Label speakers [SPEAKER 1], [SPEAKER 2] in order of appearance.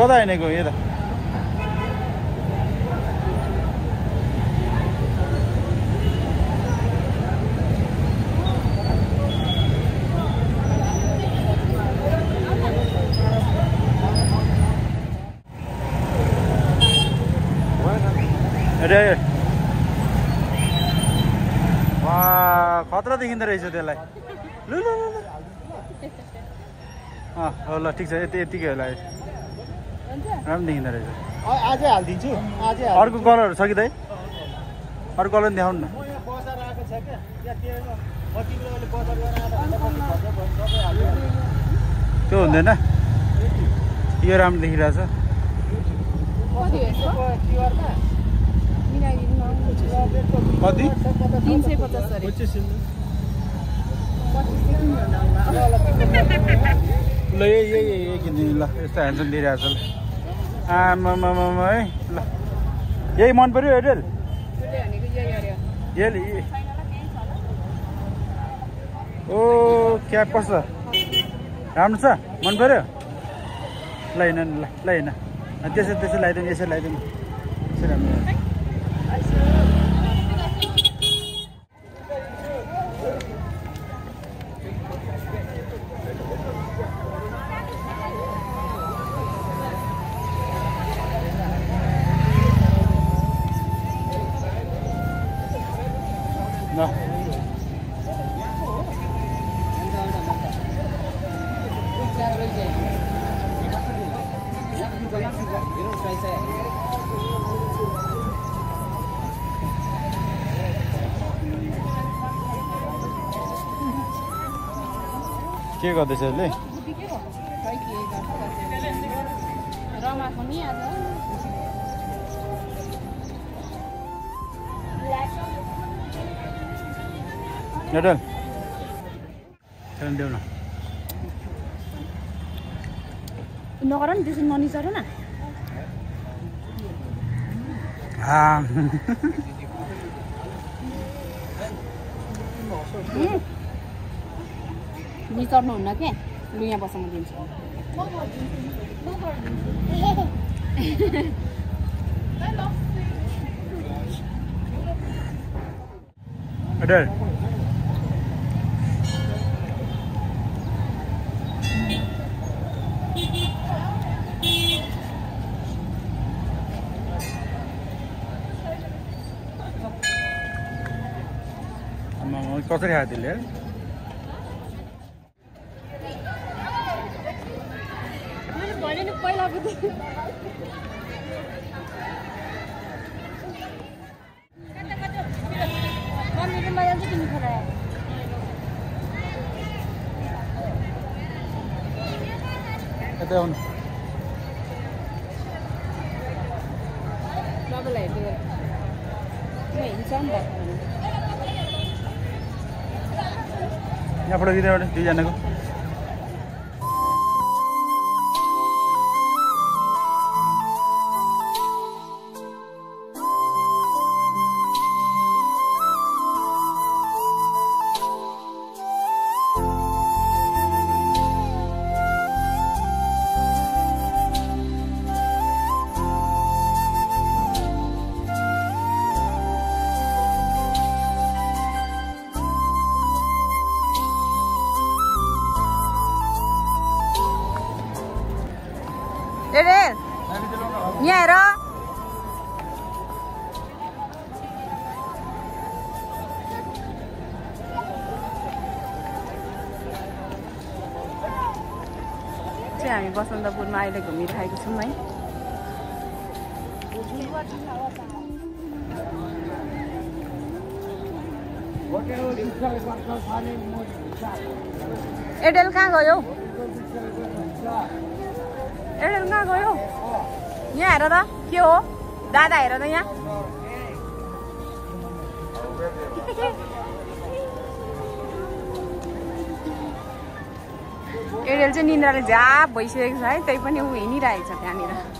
[SPEAKER 1] कता हिँडेको यता अरे वाह खतरा देखिँदो रहेछ त्यसलाई लु लु लु ल ठिक छ यतिकै होला राम्रो देखिँदो रहेछ
[SPEAKER 2] आजै हालिदिन्छु आजै
[SPEAKER 1] अर्को कलरहरू छ कि दाइ अर्को कलर देखाउनु न त्यो हुँदैन यो राम्रो देखिरहेछ कति
[SPEAKER 3] 350
[SPEAKER 1] ल यही किनिदिनु ल यस्तो ह्यान्डसम दिइरहेछ ल आमामामा है ल यही मन पर्यो एयरटेल ओ क्या कस्तो राम्रो छ मन पर्यो ल हिँड ल ल हिँड त्यसै लगाइदिनु यसै लगाइदिनु यसै राम्रो के गर्दैछ यसले एयरटेल देऊ न
[SPEAKER 3] नगर नि त्यसरी ननिचर न निचर्नुहुन्न के लु यहाँ बस्न दिन्छु
[SPEAKER 1] एयरटेल कसरी खायो त्यसले यता आउनु यहाँबाट दिँदैन दुईजनाको
[SPEAKER 3] एयरटेल यहाँ हेर चाहिँ हामी बसन्तपुरमा अहिले घुमिरहेको छौँ है एयरटेल कहाँ गयो एयरटेल कहाँ गयो यहाँ हेर त के हो दादा हेर त यहाँ एयरटेल चाहिँ निन्द्राले झाप भइसकेको छ है त्यही पनि ऊ हिँडिरहेको छ त्यहाँनिर